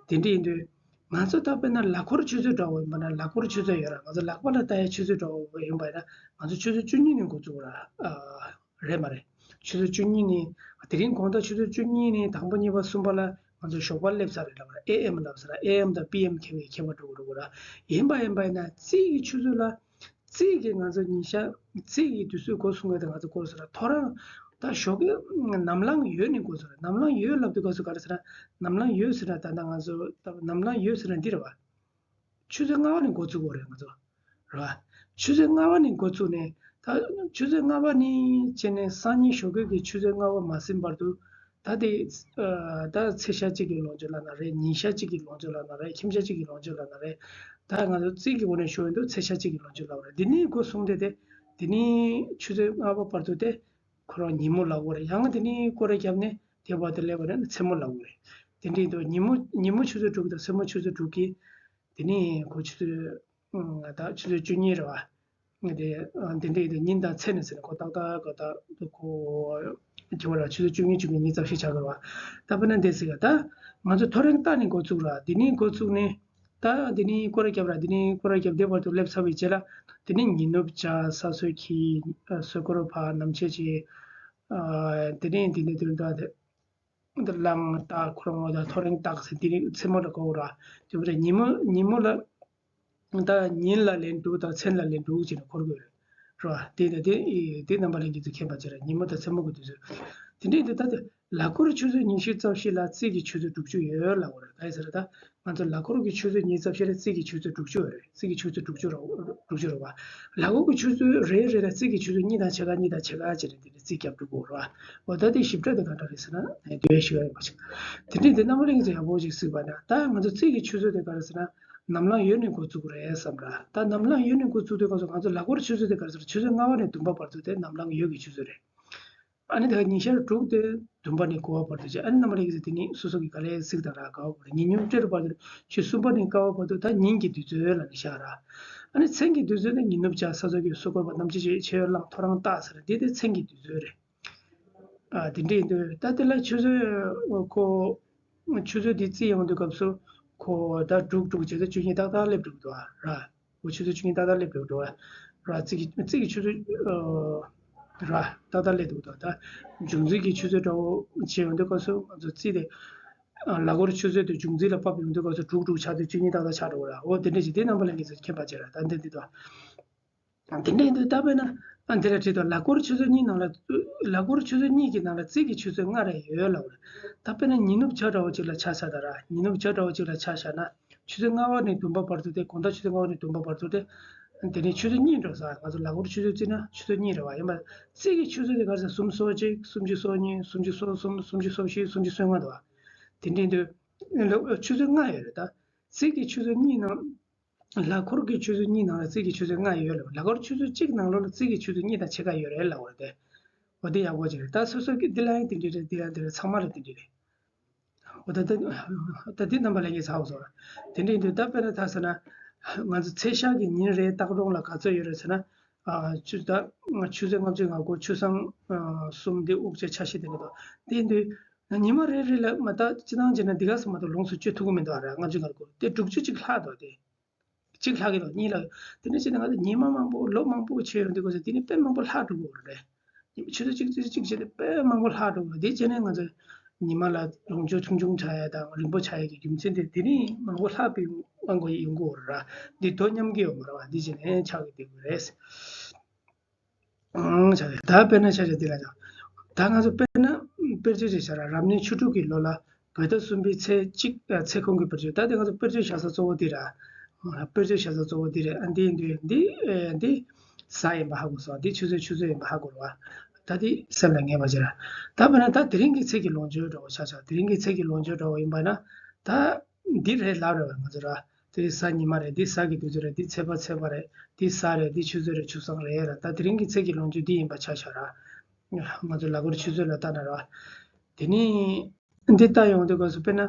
དེ་འདྲ་ཡིན་དུས་ང་ཚོ་ད་དཔེར་ན་ལག་འཁོར་ཆུ་ཚོད་འདྲ་བོ་ཡིན་པ་ན་ལག་འཁོར་ཆུ་ཚོད་ཡོད་ར། ང་ཚོ་ལག་པ་ལ་ལྟ་ཡའི་ཆུ་ཚོད་འདྲ་བོ་ཡིན་པ་ཡིན་ན་ང་ཚོ་ཆུ་ཚོད་བཅུ་གཉིས་ནས་འགོ་བཙུགས་ར། ཨ། རེད་མ་རེད། ཆུ་ཚོད་བཅུ་གཉིས་ནས་དེ་རིང་དགོང་དག་ཆུ་ཚོད་བཅུ་གཉིས་ནས་དང་པོ་གཉིས་པ་གསུམ་པ་ལ་ང་ཚོ་ཞོགས་པ་སླེབས་ཚར་རེད་ལབ་ར། ཨེ་ཨེམ་ལབ་ས་ར། ཨེ་ཨེམ་དང་པི་ཨེམ་ཁྱད་པར་ཁྱད་པར་འགྲོ་གི་འགྲོ་གི་ར། ཡིན་པ་ཡིན་པ་ཡིན་ན་རྩིས་ཀྱི་ཆུ་ཚོད་ལ་རྩིས་ཀྱི་ང་ཚོ་ཉིན་ཞག་རྩིས་ཀྱི་དུས་ཚོད་འགོ་བཟུང་བའི་ང་ཚོ་འགོ་ཚུགས་ར། ཐོ་རངས་ད་ཞོགས་ཀའི་ནམ་ལངས་ཡོལ་ནས་འགོ་ཚུགས་ར། ནམ་ལངས་ཡོལ་ལབ་དུས་སྐབས་སུ་ག་རེ་ཟེར་ན་ནམ་ལངས་ཡོལ་ཟེར་ན་ད་ལྟ་ང་ཚོ་ད་ནམ་ལངས་ཡོལ་ཟེར་ན་འདི་རེད་བ། ཆུ་ཚོད་ལྔ་པ་ནས་འགོ་བཙུགས་དགོས་རེད་ང་ཚོ། རེད་བ། ཆུ་ཚོད་ལྔ་པ་ནས་འགོ་བཙུགས་ནས་ད་ཆུ་ཚོད་ལྔ་པ་ནས་བྱས་ནས་སང་ཉིན་ཞོགས་ཀས་ཀྱི་ཆུ་ཚོད་ལྔ་པ་མ་ཟིན་བར་དུ་ད་དེ་ཨ་ད་ཚེས་ཞག་གཅིག་གི་ལོངས་སྤྱོད་ལབ་ན་རེད། ཉིན་ཞག་གཅིག་གི་ལོངས་སྤྱོད་ལབ་ན་རེད། ཁྱིམ་ཞག་གཅིག་གི་ལོངས་སྤྱོད་ལབ་ན་རེད། ད་ང་ཚོ་རྩིས་ཀྱི་སྒོ་ནས་ཞུ་ཡོང་དུས་ཚེས་ཞག་གཅིག་གི་ལོངས་སྤྱོད་ལབ་རེད། འདི་ནས་འགོ་བཟུང་སྟེ་དེ་འདི་ནས་ཆུ་ཚོད་ལྔ་པ་བར་དུ་དེ་ཁོ་རང་ཉིན་མོ་ལབ་དགོས་རེད། ཡང་དེ་ནས་སྐོར་ར་བརྒྱབ་ནས་དེ་བར་དུ་སླེབས་པ་ན་མཚན་མོ་ལབ་དགོས་རེད། དེ་འདྲ་ཡིན་དུས་ཉིན་མོ་ཉིན་མོ་ཆུ་ཚོད་དྲུག་དང་མཚན་མོ་ཆུ་ཚོད་དྲུག་གི་དེ་ནས་ཁོ་ཆུ་ཚོད་ད་ཆུ་ཚོད་བཅུ་གཉིས་རེད་བ། དེ་འདི་འདྲའི་དེ་ཉིན་དང་མཚན་ནས་ཟེར་ནས་ཁོ་ཏག་ཏག་ག་ཏག་ཁོ་དེ་བ་ལ་ཆུ་ཚོད་བཅུ་གཉིས་བཅུ་གཉིས་ཉིན་ཙམ་ཞིག་ཆགས་ཀྱི་རེད་བ། ད་དཔེར་ན་འདི་ཟེར་ག་ད་ང་ཚོ་ཐོ་རེངས་ལྟ་ནས་འགོ་བཙུགས་ར། འདི་ནས་འགོ་བཙུགས་ནས་ད་འདི་ནས་སྐོར་ར་བརྒྱབ་ར། འདི་ནས་སྐོར་ར་བརྒྱབ་བསྡད་བར་དུ་སླེབས་ཚར་བའི་རྗེས་ལ་འདི་ནས་ཉི་ནུབ་བྱ། ས་སྲོད་འཁྱིལ། སྲོད་འཁོར་བར། ནམ་ཕྱེད་ཅིག་དེ་ནས་འདི་ནས་དོན་དག་དེ། འདི་གླང་སྟག་ཁོ་རང་ད་ཐོ་རེངས་སྟག་ཟེར་འདི་རིགས་མཚན་མོ་ལ་གོ་ར། དེ་བས་ཉིན་མོ་ཉིན་མོ་ལ་ད་ཉིན་ལ་ལན་དྲུག་དང་མཚན་ལ་ལན་དྲུག་ཅེས་ནས་འཁོར་དགོས་རེད། རེད་བ། དེ་ནས་དེ་དེ་རྣམ་པ་ལྷན་རྒྱས་ཚོས་མཁྱེན་པ་བྱེད་ར། ཉིན་མོ་དང་མཚན་མོ་གི་དུས་ཚོད། དེ་འདྲའི་འདི་ད་དེ་ལ་འཁོར་ཆུ་ཚོད་ཉི་ཤུ་རྩ་བཞི་ལ་རྩིས་ཀྱི་ཆུ་ཚོད་དྲུག་ཅུ་ཡོད་ལབ་དགོས་རེད། ག་རེ་ཟེར་ད་ང་ཚོ་ལ་འཁོར་གྱི་ཆུ་ཚོད་ཉི་ཤུ་རྩ་བཞི་ལ་རྩིས་ཀྱི་ཆུ་ཚོད་དྲུག་ཅུ་ཡོད་རེད། རྩིས་ཀྱི་ཆུ་ཚོད་དྲུག་ཅུ་རེད། དྲུག་ཅུ་རེད་བ། ལ་འཁོར་གྱི་ཆུ་ཚོད་རེ་རེ་ལ་རྩིས་ཀྱི་ཆུ་ཚོད་གཉིས་དང་ཕྱེད་ཀ་གཉིས་དང་ཕྱེད་ཀ་བྱས་ནས་དེ་ནས་རྩིས་རྒྱབ་འགྲོ་དགོས་རེད་བ། འོ་ད་དེ་ཞིབ་ཕྲ་དེ་ག་འདྲ་རེད་ཟེར་ན་ནས་དེ་བས་ཞུ་ཡ་ཡོད་པ་ཞིག་དེ་འདྲའི་དེ་རྣམ་པ་ལྷན་རྒྱས་ཚོ་ཡག་པོ་ཅིག་གཟིགས་པ་ན་ད་ང་ཚོ་རྩིས་ཀྱི་ཆུ་ཚོད་དེ་ག་རེ་ཟེར་ན་ནམ་ལངས་ཡོལ་ནས་འགོ་བཙུགས་རེད་བསམ་ར། ད་ནམ་ལངས་ཡོལ་ནས་འགོ་བཙུགས་དུས་སྐབས་སུ་ང་ཚོ་ལ་འཁོར་ཆུ་ཚོད་དེ་ག་རེ་ཟེར། ཆུ་ཚོད་ལྔ་པ་ནས་བདུན་པ་བར་དུ་དེ་ནམ་ལངས་ཡོལ་གྱི་ཆུ་ཚོད་རེད། ཨ་ནི་ད་ཉི་ཤར་དྲུག་དེ་བདུན་པ་ནས་དགུ་པ་བར་དུ་བྱས། ཨ་ནི་རྣམ་པ་ལྷན་རྒྱས་ཚོ་དེ་ནི་སོ་སོ་གི་ག་ལེར་གཟིགས་དང་ར། དགའ་བོ་བར་ཉིན་གཉིས་སྤྲེལ་བར་དུ་ཆུ་གསུམ་པ་ནས་ཀ་བ་བར་དུ་ད་ཉིན་གྱི་དུས་ཚོད་ལ་ནི་ཤར་ར། ཨ་ནི་མཚན་གྱི་དུས་ཚོད་ནི་ཉི་ནུབ་བྱ། ས་སྲོད་འཁྱིལ། སྲོད་འཁོར་བར། ནམ་ཕྱེད་ཅིག་ཕྱེད་ཡོལ་གླང་། ཐོ་རངས་སྟག་ཟེར་འདི་དེ་མཚན་གྱི་དུས་ཚོད་རེད། ཨ་དེ་འདྲ་ཡིན་དུས་ད་དེ་ལ་ཆུ་ཚོད་ཁོ་ཆུ་ཚོད་འདི་རྩིས་ཡོང་དུས་སྐབས་སུ་ཁོ་ད་དྲུག་དྲུག་བྱས་ཏེ་བཅུ་གཉིས་ཏག་ཏག་སླེབས་འགྲོ་གི་འདུག་ཨ་ར། འོ་ཆུ་ཚོད་བཅུ་གཉིས་ཏག་ཏག་སླེབས་འགྲོ་འགྲོ་བ་ར། རྩིས་ཀྱི་རྩིས་ཀྱི་ཆུ་ཚོད་ར་ཏག་ཏག་སླེབས་འདུག་ད་ད་འབྱུང་རྩིས་ཀྱི་ཆུ་ཚོད་འདྲ་བོ་བྱས་ཡོང་དུས་སྐབས་སུ་ང་ཚོ་རྩིས་དེ་ལ་འཁོར་ཆུ་ཚོད་དེ་འབྱུང་རྩིས་ལ་ཕབ་ཡོང་དུས་སྐབས་སུ་དྲུག་དྲུག་ཆགས་དུས་བཅུ་གཉིས་ཏག་ཏག་ཆགས་འགྲོ་གི་ར། འོ་དེ་འདྲ་ཞིག་དེ་རྣམ་པ་ལྷན་རྒྱས་ཚོས་མཁྱེན་པ་བྱེད་ར། ད་འདི་འདི་དོ། དེ་འདྲ་ཡིན་དུས་ད་དཔེར་ན་ཨ་འདི་ལ་བྲིས་དང་། ལ་འཁོར་ཆུ་ཚོད་གཉིས་ནང་ལ་ལ་འཁོར་ཆུ་ཚོད་གཉིས་ཀྱི་ནང་ལ་རྩིས་ཀྱི་ཆུ་ཚོད་ལྔ་རེ་ཡོད་ལབ་རེད། ད་དཔེར་ན་ཉི་ནུབ་བྱ་འདྲ་བོ་ཅིག་ལ་ཆ་བཞག་ད་ར། ཉི་ནུབ་བྱ་འདྲ་བོ་ཅིག་ལ་ཆ་བཞག་ན་ཆུ་ཚོད་ལྔ་པ་ནས་བདུན་པ་བར་དུ་དེ་དགོང་དག་ཆུ་ཚོད་ལྔ་པ་ནས་བདུན་པ་བར་དུ་དེ་དེ་ནས་ཆུ་ཚོད་གཉིས་འགྲོ་ས། ང་ཚོ་ལ་འཁོར་ཆུ་ཚོད་བརྩིས་ན་ཆུ་ཚོད་གཉིས་རེད་བ། ཡིན་པ་རྩིས་ཀྱི་ཆུ་ཚོད་དེ་ག་རེ་ཟེར། སུམ་ཅུ་སོ་གཅིག་སུམ་ཅུ་སོ་གཉིས། སུམ་ཅུ་སོ་གསུམ། སུམ་ཅུ་སོ་བཞི། སུམ་ཅུ་སོ་ལྔ་འདུག་བ། དེ་འདྲ་ཡིན་དུས་ཆུ་ཚོད་ལྔ་ཡོད་རེད་ད། རྩིས་ཀྱི་ཆུ་ཚོད་གཉིས་ནང་། ལ་འཁོར་གྱི་ཆུ་ཚོད་གཉིས་ནང་ལ་རྩིས་ཀྱི་ཆུ་ཚོད་ལྔ་ཡོད་ལབ། ལ་འཁོར་ཆུ་ཚོད་གཅིག་ནང་ལོགས་ལ་རྩིས་ཀྱི་ཆུ་ཚོད་གཉིས་དང་ཕྱེད་ཀ་ཡོད་རེད་ལབ་པ་རེད་དེ། འོ་དེ་ཡག་པོ་ཅིག་རེད། ད་སོ་སོ་གི་འདི་ལ་ཡང་དེ་འདྲ་རེད། འདི་ལ་འདི་རེད། ཚང་མ་ལ་དེ་འདྲ་རེད། འོ་ད་ད་ད་འདི་རྣམ་པ་ལྷན་རྒྱས་ཚོས་ཧ་གོ་སོང་། དེ་འདྲ་ཡིན་དུས་ད་དཔེར་ན་ད་ཟེར་ན་ང་ཚོ་ཚེས་ཞག་གི་ཉིན་རེའི་སྟག་གྲོང་ལ་ག་ཚོད་ཡོད་རེད་ཟེར་ན། ཨ་ཆུ་ད་ཆུ་ཚོད་ལྔ་བཅུ་ང་དགུ། ཆུ་སྲང་གསུམ། འདི་དབུགས་ཆད་ཆ་ཤས་དེ་འདྲ་འདུག་དེ་ཡིན་དུས་ཉི་མ་རེ་རེ་ལ་མ་ད་སྤྱིར་བཏང་བྱས་ན་འདི་ག་ས་མ་གཏོགས་ལོངས་སུ་སྤྱོད་ཐུབ་ཀྱི་མི་འདུག་ཨ་ར། ལྔ་བཅུ་ང་དགུ་དེ་དྲུག་ཅུ་གཅིག་ལྷག་འདུག་དེ་གཅིག་ལྷག་གི་འདུག་གཉིས་ལྷག་དེ་འདྲ་བྱས་ན་ང་ཚོ་ཉི་མ་མང་པོ་ལོ་མང་པོ་བྱས་ཡོང་དུས་སྐབས་སུ་དེ་ནི་དཔེ་མང་པོ་ལྷག་འགྲོ་གི་རེད། ཆུ་ཚོད་གཅིག་ཚོད་གཅིག་བྱས་ཏེ་དཔེ་མང་པོ་ལྷག་འགྲོ་གི་རེད། དེ་བྱས་ནས་ང་ཚོ་ཉི་མ་ལ་ལོངས་སྤྱོད་ཆུང་ཆུང་ཆགས་ཡ་དང་རིང་པོ་ཆགས་ཡ་གི་རྒྱུ་མཚན་དེ་དེ་ནི་མང་པོ་ལྷག་པའི་དབང་གིས་ཡོང་གི་ཡོད་རེད་ར། འདི་དོ་མཉམ་གྱི་ཡོད་མ་རེད་བ། འདི་བྱས་ནས་ཆགས་ཀྱི་བསྡད་དགོས་རེད། ཨང་། ཆ་རེད། ད་དཔེར་ན་ཆ་བཞག་འདི་ལ་ཆ། ད་ང་ཚོ་དཔེར་ན་དཔེར་བརྗོད་ཅིག་བྱ་ར། རབ་གནས་ཆུ་དྲུག་གི་ལོ་ལ་བོད་ཟླ་གསུམ་པའི་ཚེས་གཅིག་ཚེས་ཁོངས་ཀྱི་དཔེར་བརྗོད། ད་དེ་ང་ཚོ་དཔེར་བརྗོད་བཞག་ས་གཙོ་བོ་འདི་ར། དཔེར་བརྗོད་བཞག་ས་གཙོ་བོ་འདི་རེད། ཨ་འདི་ཡིན་དུས་འདི་ཨེ་འདི་གཟའ་ཡིན་པ་ཧ་གོ་སོང་། འདི་ཆུ་ཚོད་ཆུ་ཚོད་ཡིན་པ་ཧ་གོ་ར་བ། ད་འདི་སེམས་ལ་ངེས་པ་བྱེད་ར། ད་དཔེར་ན་ད་དེ་རིང་གི་ཚེས་ཀྱི་ལོངས་སྤྱོད་འདྲ་བོ་ཆ་བཞག་དེ་རིང་གི་ཚེས་ཀྱི་ལོངས་སྤྱོད་འདྲ་བོ་ཡིན་པ་ན་ད་འདི་རེད་ལབ་ར་བ། ང་ཚོ་ར། དེ་གཟའ་ཉི་མ་རེད། འདི་གཟའ་གི་དུས་ཚོད་རེད། འདི་ཚེས་པ་ཚེས་པ་རེད། འདི་གཟའ་རེད། འདི་ཆུ་ཚོད་རེད། ཆུ་སྲང་རེད་ར། ད་དེ་རིང་གི་ཚེས་ཀྱི་ལོངས་སྤྱོད་འདི་ཡིན་པ་ཆ་བཞག་ར། ང་ཚོ་ལ་འཁོར་ཆུ་ཚོད་ལ་ལྟ་ན་ར། དེ་ནི་འདི་ལྟ་ཡོང་དུས་སྐབས་སུ་དཔེར་ན།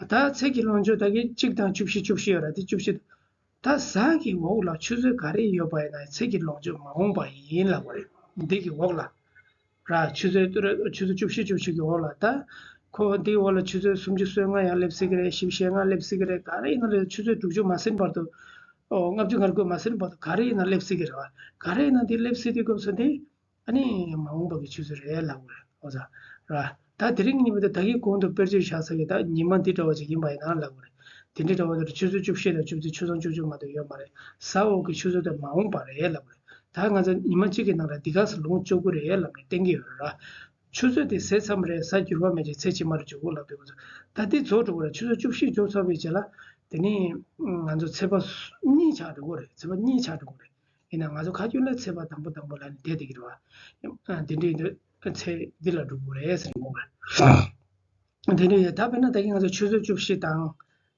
ད་ཚེས་ཀྱི་ལོངས་སྤྱོད་ད་གི་གཅིག་དང་བཅུ་བཞི་བཅུ་བཞི་ཡོད་ར། འདི་བཅུ་བཞི། ད་གཟའ་གི་འོག་ལ་ཆུ་ཚོད་ག་རེ་ཡོད་པ་ཡིན་ན་ཚེས་ཀྱི་ལོངས་སྤྱོད་མ་འོངས་པ་ཡིན་ལབ་པ་རེད། འདི་གི་འོག་ལ། ར། ཆུ་ཚོད་ཏུ་ར། ཆུ་ཚོད་བཅུ་བཞི་བཅུ་བཞི་གི་འོག་ལ་ད། ཁོ་འདིའི་འོག་ལ་ཆུ་ཚོད་སུམ་ཅུ་སོ་ལྔ་ཡང་སླེབས་སྲིད་ཀྱི་རེད། བཞི་བཅུ་ཞེ་ལྔ་སླེབས་སྲིད་ཀྱི་རེད། ག་རེ་ཡིན་ན་ལས་ཆུ་ཚོད་དྲུག་ཅུ་མ་ཟིན་བར་དུ། ཨོ་ལྔ་བཅུ་ང་དགུ་མ་ཟིན་བར་དུ་ག་རེ་ཡིན་ན་སླེབས་སྲིད་ཀྱི་རེད་བ། ག་རེ་ཡིན་ན་འདི་སླེབས་སྲིད་དུས་སྐབས་སུ་འདི། ཨ་ནི་མ་འོངས་པ་གི་ཆུ་ཚོད་རེད་ལབ་དགོས་རེད། ཨོ་ཙ། ར། ད་དེ་རིང་ཉིན་མོ་དེ་ད་གིན་གོང་དུ་དཔེར་བརྗོད་བཞག་ས་གི་ད་ཉི་མ་འདི་འདྲ་བ་ཅིག་ཡིན་པ་ཡིན་ན་ལབ་དགོས་རེད། དེ་འདྲ་འདྲ་བ་དེར་ཆུ་ཚོད་བཅུ་བཞི་དང་བཅུ་བདུན། ཆུ་སྲང་བཅུ་བཅུ་མ་གཏོགས་ཡོད་མ་རེད། གཟའ་འོག་གི་ཆུ་ཚོད་དེ་མ་འོངས་པ་རེད་ལབ་དགོས་རེད། ད་ང་ཚོ་ཉི་མ་གཅིག་གི་ནང་ལ་འདི་ག་ས་ལོངས་སྤྱོད་དགོས་རེད་ལབ་ནས་གཏན་གྱི་ཡོད་རེད་ར། ཆུ་ཚོད་དེ་ཟད་མཚམས་རེད། གཟའ་འགྱུར་བ་མེད་ཅིང་ཚེས་ཕྱི་མར་འཇུག་གོ་ལབ་དུས་ང་ཚོ་ད་འདི་རྫོགས་འགྲོ་གི་རེད། ཆུ་ཚོད་བཅུ་བཞི་འཇོག་ཚར་བའི་རྗེས་ལ་དེ་ནི་ང་ཚོ་ཚེས་པ་གཉིས་ཆགས་འགྲོ་གི་རེད། ཚེས་པ་གཉིས་ཆགས་འགྲོ་གི་རེད། ཡིན་ན་ང་ཚོ་ཁ་རྒྱུན་ལ་ཚེས་པ་དང་པོ་དང་པོ་ལ་ནི་བསྡད་བསྡད་ཀྱི་རེད་བ། དེ་འདྲ་ཡིན་དུས་ཚེས་འདི་ལ་འགྲོ་གི་རེད་ཟེར་གྱི་ཡོད་རེད། དེ་ནས་ད་དཔེར་ན་ད་གིན་ང་ཚོ་ཆུ་ཚོད་བཅུ་བཞི་དང་།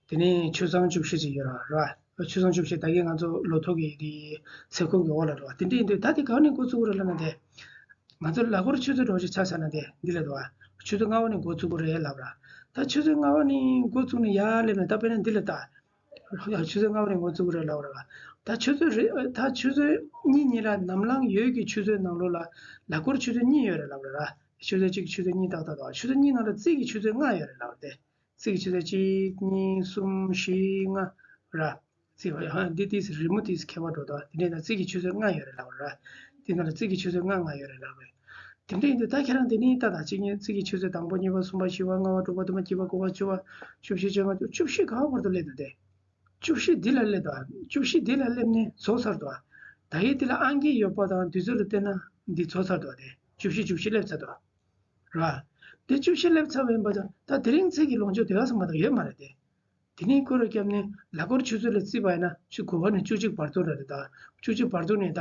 དེ་ནས་ཆུ་སྲང་བཅུ་བཞི་ཅིག་ཡོད་ར་ར། ཆུ་སྲང་བཅུ་བཞི་ད་གིན་ང་ཚོ་ལོ་ཐོ་གི་དེ་ཚེས་ཁོངས་ཀྱི་འོག་ལ་རེད་བ། དེ་འདྲ་ཡིན་དུས་ད་དེ་གང་ནས་འགོ་བཙུགས་རེད་ལབ་ན་དེ། ང་ཚོ་ལ་འཁོར་ཆུ་ཚོད་འདྲ་བོ་ཞིག་ཆ་བཞག་ན་དེ་འདི་ལ་འདུག་བ། ཆུ་ཚོད་ལྔ་པ་ནས་འགོ་བཙུགས་རེད་ལབ་ར། ད་ཆུ་ཚོད་ལྔ་པ་ནས་འགོ་བཙུགས་ནས་ཡར་སླེབས་ནས་ད་དཔེར་ན་འདི་ལ་ད། ཡང་ཆུ་ཚོད་ལྔ་པ་ནས་འགོ་བཙུགས་རེད་ལབ་ར། ད་ཆུ་ཚོད་རེ་ད་ཆུ་ཚོད་གཉིས་གཉིས་ལ་ནམ་ལངས་ཡོལ་གྱི་ཆུ་ཚོད་ནང་ལོགས་ལ་ལ་འཁོར་ཆུ་ཚོད་གཉིས་ཡོད་རེད་ལབ་རེད་ར། ཆུ་ཚོད་གཅིག་ཆུ་ཚོད་གཉིས་ཏག་ཏག་འདུག་ཆུ་ཚོད་གཉིས་ནང་ལ་རྩིས་ཀྱི་ཆུ་ཚོད་ལྔ་ཡོད་རེད་ལབ་རེད་དེ། རྩིས་ཀྱི་ཆུ་ཚོད་གཅིག་གཉིས་གསུམ་བཞི་ལྔ་ར། རྩིས་པ་ཡང་འདི་ཏིས་རི་མོ་ཏིས་ཁྱད་པར་འགྲོ་འདུག་དེ་འདྲས་ན་རྩིས་ཀྱི་ཆུ་ཚོད་ལྔ་ཡོད་རེད་ལབ་ར། དེ་ནང་ལ་རྩིས་ཀྱི་ཆུ་ཚོད་ལྔ་ལྔ་ཡོད་རེད་ལབ་རེད། དེ་འདྲས་ཡིན་དུས་ད་ཁྱེད་རང་དེ་ནས་ལྟ་དང་གཅིག་ཉིན་རྩིས་ཀྱི་ཆུ་ཚོད་དང་པོ་གཉིས་པ་གསུམ་པ་བཞི་པ་ལྔ་པ་དྲུག་པ་དུ་མ་བརྒྱད་པ་དགུ་པ་བཅུ་པ་བཅུ་བཞི་བཅོ་ལྔ་བཅུ་བཞི་ག་བར་དུ་སླེབས་འདུག་སྟེ། བཅུ་བཞི་འདི་ལ་སླེབས་དང་བཅུ་བཞི་འདི་ལ་སླེབས་ནས་རྫོགས་ཚར་འདུག་ད་ཡིན་འདི་ལ་ཨང་ཀི་ཡོད་པ་དང་དུས་ཚོད་ལ་བལྟས་ན་འདི་རྫོགས་ཚར་འདུག་སྟེ་བཅུ་བཞི་བཅུ་བཞི་སླེབས་ཚར་འདུག་ར། འདི་བཅུ་བཞི་སླེབས་ཚར་བ་ཡིན་པ་དང་ད་དེ་རིང་ཚེས་ཀྱི་ལོངས་སྤྱོད་དེ་ག་ཚང་མ་དང་ཡོད་མ་རེད་དེ། དེ་ནས་སྐོར་ར་བརྒྱབ་ནས་ལ་འཁོར་ཆུ་ཚོད་ལ་བརྩིས་པ་ཡིན་ན་ཆུ་དགུ་པ་ནས་བཅུ་གཅིག་བར་དུ་ར་རེད་ད། བཅུ་གཅིག་བར་དུ་ནས་ད་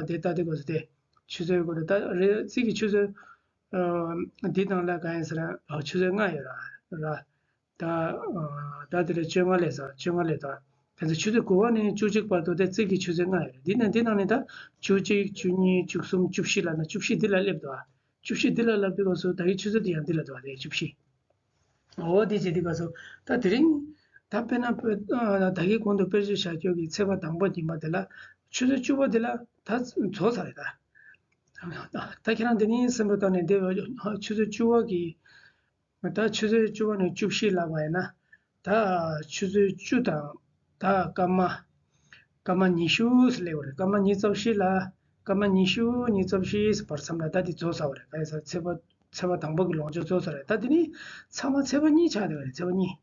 དེ་ལྟ་དེ་དགོས་སུ་དེ་ཆུ་ཚོད་དགོས་རེད་ད་རེད་རྩིས་ཀྱི་ཆུ་ཚོད་འདི་དང་ལ་གང་ཡིན་ཟེར་ན་ཆུ་ཚོད་ལྔ་ཡོད་ར་ར། ད་ད་དེ་ལ་བཅོ་ལྔ་ལས་ཟ་བཅོ་ལྔ་ལས་ད། དེ་ཚོ་ཆུ་ཚོད་དགུ་པ་ནས་བཅུ་གཅིག་བར་དུ་དེ་རྩིས་ཀྱི་ཆུ་ཚོད་ལྔ་ཡོད་རེད། འདི་ནས་འདི་ནང་ནས་ད་བཅུ་གཅིག་བཅུ་གཉིས་བཅུ་གསུམ་བཅུ་བཞི་ལ་ན་བཅུ་བཞི་འདི་ལ་སླེབས་འདུག་ཨ། བཅུ་བཞི་འདི་ལ་སླེབས་དུས་སྐབས་སུ་ད་གི་ཆུ་ཚོད་འདི་ཡང་འདི་ལ་འདུག་ཨ་རེད་བཅུ་བཞི། འོ་དེ་བྱེད་དུས་སྐབས་སུ་ད་དེ་རིང་ད་དཔེར་ན་ད་གི་གོང་དུ་དཔེར་བརྗོད་བྱ་རྒྱུ་གི་ཚེས་པ་དང་པོ་ཉིན་མ་དེ་ལ་ཆུ་ཚོད་བཅུ་པ་འདི་ལ་ད་རྫོགས་ཚར་རེད་ད། ད་ཁྱེད་རང་འདི་ནས་སེམས་པ་བཏང་ནས་འདི་ཆུ་ཚོད་བཅུ་པ་གི་ད་ཆུ་ཚོད་བཅུ་པ་ནས་བཅུ་བཞི་ལབ་པ་ཡིན་ན། ད་ཆུ་ཚོད་བཅུ་དང་ད་སྐར་མ། སྐར་མ་ཉི་ཤུ་ཟེར་ལེགས་པ་རེད། སྐར་མ་ཉི་ཤུ་རྩ་བཞི་ལ། སྐར་མ་ཉི་ཤུ་ཉི་ཤུ་རྩ་བཞི་བར་མཚམས་ལ་ད་འདི་རྫོགས་ཚར་བ་རེད། ག་ཡིན་ཟེར་ཚེས་པ་ཚེས་པ་དང་པོ་གི་ལོངས་སྤྱོད་རྫོགས་ཚར་རེད། ད་འདི་ནི་ཚང་མ་ཚེས་པ་གཉིས་ཆགས་བསྡད་པ་རེད། ཚེས་པ་གཉིས།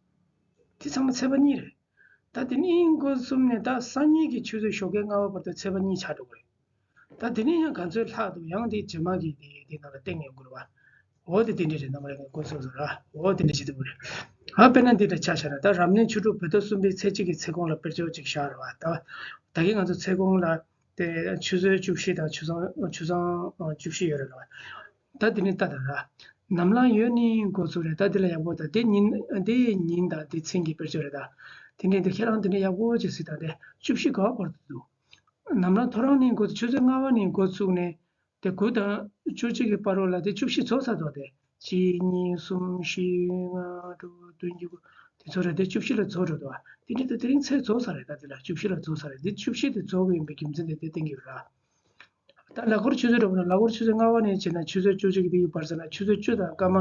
འདི་ཚང་མ་ཚེས་པ་གཉིས་རེད། ད་འདི་ནི་འགོ་གསུམ་ནས་ད་སང་ཉིན་གྱི་ཆུ་ཚོད་ཞོགས་ཀའི་ལྔ་པ་བར་དུ་ཚེས་པ་གཉིས་ཆགས་འགྲོ་གི་རེད། ད་དེ་ནས་ཡང་ག་ཚོད་ལྷག་འདུག་ཡང་དེ་རྗེས་མ་གི་དེ་དེ་ནང་ལ་སྟེང་ཡོང་དགོས་རེད་བ། འོ་དེ་དེ་འདྲས་རེད། རྣམ་པ་ལྷན་རྒྱས་མགོ་ཚོས་སོ་ར། འོ་དེ་འདྲས་བྱེད་དུ་འགྲོ་རེད། ཨ་དཔེར་ན་འདི་འདྲ་ཆ་བཞག་ན་ད་རབ་གནས་ཆུ་དྲུག་བོད་ཟླ་གསུམ་པའི་ཚེས་གཅིག་གི་ཚེས་གོང་ལ་དཔེར་བརྗོད་ཅིག་བཞག་རེད་བ། ད་ད་གིན་ང་ཚོ་ཚེས་གོང་ལ་དེ་ཆུ་ཚོད་བཅུ་བཞི་དང་ཆུ་སྲང་ཆུ་སྲང་བཅུ་བཞི་ཡོད་རེད་བ། ད་དེ་ནས་ལྟ་དང་ར། ནམ་ལངས་ཡོལ་ནས་འགོ་ཚུགས་རེད། ད་དེ་ལ་ཡག་པོ་ད་དེ་ཉིན་དེ་ཉིན་དང་དེ་མཚན་གྱི་དཔེར་བརྗོད་རེད་ད། དེ་ནས་འདི་ཁྱེད་རང་དེ་འདྲ་ཡག་པོ་ཅིག་གཟིགས་དང་དེ་བཅུ་བཞི་ག་བར་དུ་འདུག་ནམ་ལངས་ཐོ་རངས་ནས་འགོ་ཚུགས་ཆུ་ཚོད་ལྔ་པ་ནས་འགོ་ཚུགས་ནས་དེ་དགུ་དང་བཅུ་གཅིག་གི་བར་རོ་ལ་དེ་བཅུ་བཞི་རྫོགས་ཚར་འདུག་དེ་གཅིག་གཉིས་གསུམ་བཞི་ལྔ་དྲུག་བདུན་བརྒྱད་དགུ་དེ་ཚོ་རེད། དེ་བཅུ་བཞི་ལ་རྫོགས་འགྲོ་འདུག་དེ་འདྲ་དེ་དེ་རིང་ཚེས་རྫོགས་ཚར་རེད། ད་དེ་ལ་བཅུ་བཞི་ལ་རྫོགས་ཚར་རེད། དེ་བཅུ་བཞི་དེ་རྫོགས་ཀྱི་ཡིན་པའི་རྒྱུ་མཚན་དེ་དེ་བསྟན་གྱི་ཡོད་ར། ད་ལ་འཁོར་ཆུ་ཚོད་འགྲོ་བ་ན་ལ་འཁོར་ཆུ་ཚོད་ལྔ་པ་ནས་བྱས་ན་ཆུ་ཚོད་བཅུ་གཅིག་གི་བར་མཚམས་ལ་ཆུ་ཚོད་བཅུ་དང་སྐར་མ་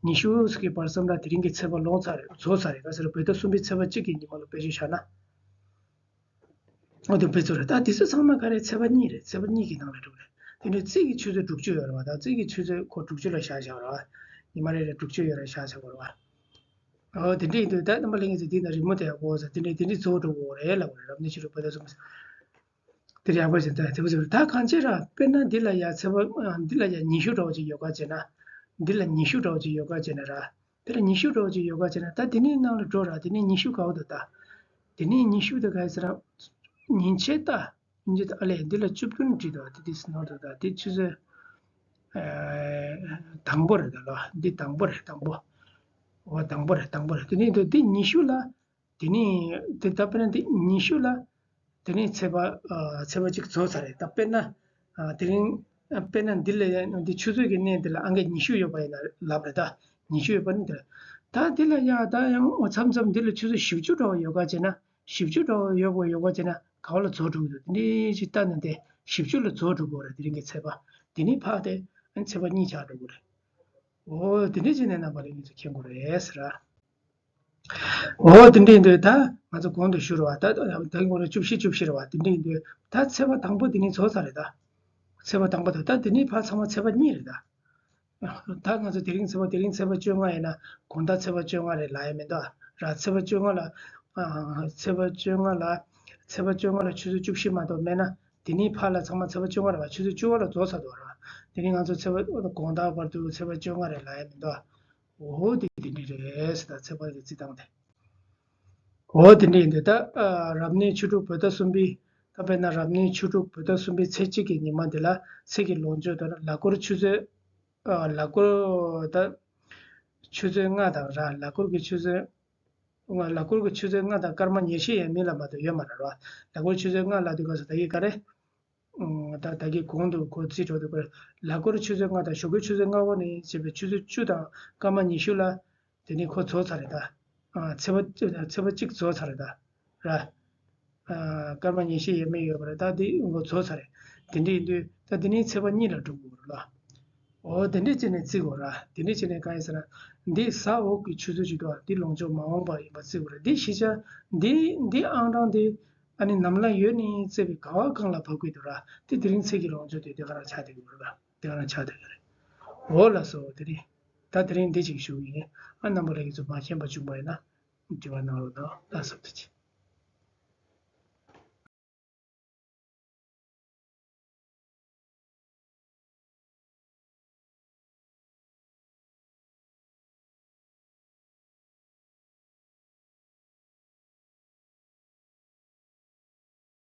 ཉི་ཤུ་གི་བར་མཚམས་ལ་དེ་རིང་གི་ཚེས་པ་ལོངས་ཚར་རེད། རྫོགས་ཚར་རེད། ག་ཟེར་བོད་ཟླ་གསུམ་པའི་ཚེས་པ་གཅིག་གི་ཉིན་མ་ལ་དཔེ་ཅིག་བཞག་ན། འོ་དེ་དཔེ་ཚོད་རེད། ད་དེ་ཚོ་ཚང་མ་ག་རེ་ཚེས་པ་གཉིས་རེད། ཚེས་པ་གཉིས་ཀྱི་ནང་ལ་འགྲོ་གི་རེད། དེ་འདྲའི་རྩིས་ཀྱི་ཆུ་ཚོད་དྲུག་ཅུ་ཡོད་རེད་བ། ད་རྩིས་ཀྱི་ཆུ་ཚོད་ཁོ་དྲུག་ཅུ་ལ་བཞག་བཞག་རེད་བ། ཉི་མ་རེ་རེ་དྲུག་ཅུ་ཡོད་རེད་བཞག་བཞག་རེད་བ། འོ་དེ་འདྲ་ཡིན་དུས་ད་རྣམ་པ་ལྷན་རྒྱས་ཚོས་འདི་ན་རི་མོ་དེ་ཡག་པོ་ཟེར་དེ་འདྲའི་དེ་འདྲའི་རྫོགས་འགྲོ་གི་རེད་ལབ་རེད། རབ་གནས་ཆུ་དྲུག་བོད་ཟླ་གསུམ། དེ་ཡག་པོ་ཞིག་ད་དེ་བོ་ཞིག་ད་གང་ཅི་ར། དཔེར་ན་འདི་ལ་ཡ་ཚེས་པ་འདི་ལ་ཡ་ཉི་ཤུ་འདྲ་བོ་ཅིག་ཡོད་ག་བྱས་ན། འདི་ལ་ཉི་ཤུ་འདྲ་བོ་ཅིག་ཡོད་ག་བྱས་ན་ར། འདི་ལ་ཉི་ཤུ་འདྲ་བོ་ཅིག་ཡོད་ག་བྱས་ན་ད་དེ་ནས་ནང་ལ་འགྲོ་ར། དེ་ནས་ཉི་ཤུ་ག་བོ་འདུག་ད། དེ་ནས་ཉི་ཤུ་དེ་ག་ཟེར་ར། ཉིན་བྱེད་ད། ཉིན་བྱེད་ད་ཨ་ལས་འདི་ལ་བཅུ་བདུན་བྲིས་འདུག་དེ་དེ་ནང་འདུག་ད་དེ་ཆུ་ཚོད་དང་པོ་རེད་ད་ལོ། འདི་དང་པོ་རེད། དང་པོ། འོ་དང་པོ་རེད། དང་པོ་རེད། དེ་ནས་འདི་ཉི་ཤུ་ལ། དེ་ནས་དེ་ད་དཔེར་ན་དེ་ཉི་ཤུ་ལ། དེ་ནས་ཚེས་པ་ཨ་ཚེས་པ་གཅིག་རྫོགས་ཚར་རེད། ད་དཔེར་ན་ཨ་དེ་རིང་དཔེར་ན་འདི་ལ་ཡང་འདི་ཆུ་ཚོད་ཀྱི་གནས་འདི་ལ་ཨང་ཀི་ཉི་ཤུ་ཡོད་པ་ཡིན་ན་ལབ་རེད། ད་ཉི་ཤུ་ཡོད་པ་ནི་འདི་རེད། ད་འདི་ལ་ཡང་ད་ཡང་མཚམས་མཚམས་འདི་ལ་ཆུ་ཚོད་བཞི་བཅུ་འདྲ་བོ་ཡོད་ག་བྱས་ན་བཞི་བཅུ་འདྲ་བོ་ཡོད་པ་ཡོད་ག་བྱས་ན་ག་བ་ལ་རྫོགས་འགྲོ་གི་འདུག་འདི་ཅིག་ལྟ་ན་དེ་བཞི་བཅུ་ལ་རྫོགས་འགྲོ་གི་རེད། དེ་རིང་གི་ཚེས་པ་དེ་ནས་ཕར་དེ་ཚེས་པ་གཉིས་ཆགས་འགྲོ་གི་རེད། འོ་དེ་འདྲ་བྱས་ནས་རྣམ་པ་ལྷན་རྒྱས་ཚོས་མཁྱེན་དགོས་རེད་ཟེར་ར། འོ་དེ་འདྲ་ཡིན་དུས་ད་ང་ཚོ་གོང་དུ་ཞུ་རེད་བ། ད་ད་གོང་ལ་བཅུ་བཞི་བཅུ་བཞི་རེད་བ། དེ་འདྲ་ཡིན་དུས་ད་ཚེས་པ་དང་པོ་དེ་ནས་རྫོགས་ཚར་རེད་ད། ཚེས་པ་དང་པོ་དང་ད་དེ་ནས་ཕར་ཚང་མ་ཚེས་པ་གཉིས་རེད་ད། ད་ང་ཚོ་དེ་རིང་ཚེས་པ་དེ་རིང་ཚེས་པ་བཅོ་ལྔ་ཡིན་ན་དགོང་དག་ཚེས་པ་བཅོ་ལྔ་རེད་ལབ་ཡ་མི་འདུག་ར། ཚེས་པ་བཅོ་ལྔ་ལ་ཨ་ཚེས་པ་བཅོ་ལྔ་ལ་ཚེས་པ་བཅོ་ལྔ་ལ་ཆུ་ཚོད་བཅུ་བཞི་མ་གཏོགས་མེད་ན་དེ་ནས་ཕར་ལ་ཚང་མ་ཚེས་པ་བཅོ་ལྔ་རེད་བ། ཆུ་ཚོད་བཅུ་པ་ལ་རྫོགས་ཚར་འདུག་ར། དེ་ནས་ང་ཚོ་ཚེས་པ་དགོང་དག་བར་དུ་ཚེས་པ་བཅོ་ལྔ་རེད་ལབ་ཡ་མི་འདུག་འོ་དེ་དེ་འདྲ་རེད་ཟེར། ད་ཚེས་པ་གི་རྩིས་སྟངས་དེ། འོ་དེ་འདྲ་ཡིན་དུས་ད་ཨ་རབ་གནས་ཆུ་དྲུག་བོད་ཟླ་གསུམ་པའི་ད་དཔེར་ན་རབ་གནས་ཆུ་དྲུག་བོད་ཟླ་གསུམ་པའི་ཚེས་གཅིག་གི་ཉི་མ་འདི་ལ་ཚེས་ཀྱི་ལོངས་སྤྱོད་དང་ལ་འཁོར་ཆུ་ཚོད་ཨ་ལ་འཁོར་ད་ཆུ་ཚོད་ལྔ་དང་ར། ལ་འཁོར་གྱི་ཆུ་ཚོད་ལ་འཁོར་གྱི་ཆུ་ཚོད་ལྔ་དང་སྐར་མ་ཉེར་བཞི་ཡས་མས་ལ་མ་གཏོགས་ཡོད་མ་རེད་ར། ལ་འཁོར་ཆུ་ཚོད་ལྔ་ལ་དུས་སྐབས་སུ་ད་གི་ག་རེ། ད་ད་གི་གོང་དུ་གོ་རྩིས་འགྲོ་དུས་སྐབས་ལ་འཁོར་ཆུ་ཚོད་ལྔ་དང་ཞོགས་ཀའི་ཆུ་ཚོད་ལྔ་པ་ནས་བྱས་པའི་ཆུ་ཚོད་བཅུ་དང་སྐར་མ་ཉི་ཤུ་ལ། དེ་ནས་ཁོ་རྫོགས་ཚར་རེད་ད། ཨ་ཚེས་པ་ཚེས་པ་གཅིག་རྫོགས་ཚར་རེད་ད། ར། སྐར་མ་ཉི་ཤུ་ཡས་མས་ཡོད་པ་རེད། ད་འདི་འགོ་ཚོགས་ཚར་རེད། དེ་འདྲ་ཡིན་དུས་ད་འདི་ནས་ཚེས་པ་གཉིས་ལ་འགྲོ་དགོས་རེད་ལ། འོ་དེ་འདྲ་བྱས་ནས་བརྩི་དགོས་ར། དེ་འདྲ་བྱས་ནས་གང་ཡིན་ཟེར་ན། འདི་གཟའ་འོག་གི་ཆུ་ཚོད་ཅིག་འདུག་འདི་ལོངས་སྤྱོད་མ་འོངས་པ་ཡིན་པ་བརྩི་དགོས་ར། འདི་ཤེས་བྱ་འདི་འདི་ཨང་གྲངས་དེ་ཨ་ནི་ནམ་ལངས་ཡོལ་ནས་བརྩིས་པའི་ག་བ་གང་ལ་བབས་ཀྱི་འདུག་ར། དེ་དེ་རིང་ཚེས་ཀྱི་ལོངས་སྤྱོད་དེ་དེ་ག་རང་ཆགས་བསྡད་ཀྱི་རེད་ལ། དེ་ག་རང་ཆགས་བསྡད་ཀྱི་རེད། འོ་ལགས་སོ། དེ་རིང་ད་དེ་རིང་འདི་ཅིག་ཞུ་གི་ཡིན། ཨ་རྣམ་པ་ལྷན་རྒྱས་ཚོ་མ་མཁྱེན་པ་བྱུང་བ་ཡིན་ན་དྲི་བ་གནང་རོགས་གནང་། ལགས་སོ། ཐུགས་རྗེ་ཆེ།